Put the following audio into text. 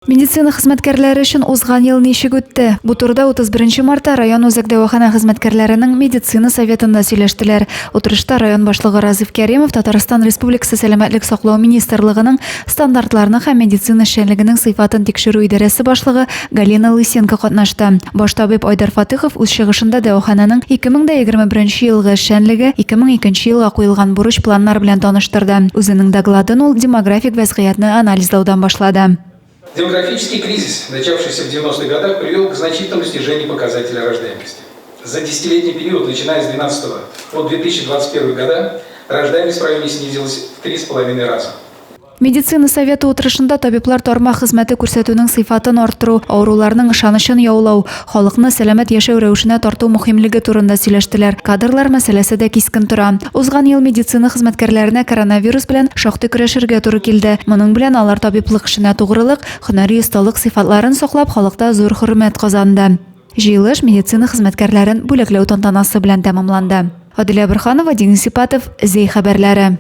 Медицина хезмәткәрләре өчен узган ел ничек үтте? Бу турыда 31 мартта район үзәк дәваханә хезмәткәрләренең медицина советында сөйләштеләр. Утырышта район башлыгы Разиф Кәримов Татарстан Республикасы Сәламәтлек саклау министрлыгының стандартларны һәм медицина эшчәнлегенең сыйфатын тикшерү идарәсе башлыгы Галина Лысенко катнашты. Баш табиб Айдар Фатыхов үз чыгышында дәваханәнең 2021 елгы эшчәнлеге, 2002 елга куелган бурыч-планнар белән таныштырды. Үзенең докладын ул демографик вәзгыятьне анализлаудан башлады. Демографический кризис, начавшийся в 90-х годах, привел к значительному снижению показателя рождаемости. За десятилетний период, начиная с 2012 по 2021 года, рождаемость в районе снизилась в 3,5 раза. Медицина советы утырышында табиблар тармак хезмәте күрсәтүнең сыйфатын арттыру, авыруларның ышанычын яулау, халыкны сәламәт яшәү рәвешенә тарту мөһимлеге турында сөйләштеләр. Кадрлар мәсьәләсе дә кискен тора. Узган ел медицина хезмәткәрләренә коронавирус белән шактый көрәшергә туры килде. Моның белән алар табиблык эшенә тугрылык, һөнәри осталык сыйфатларын саклап, халыкта зур хөрмәт казанды. Җыелыш медицина хезмәткәрләрен бүләкләү тантанасы белән тәмамланды. Адилә Борһанова, Денис Ипатов, Зәй хәбәрләре.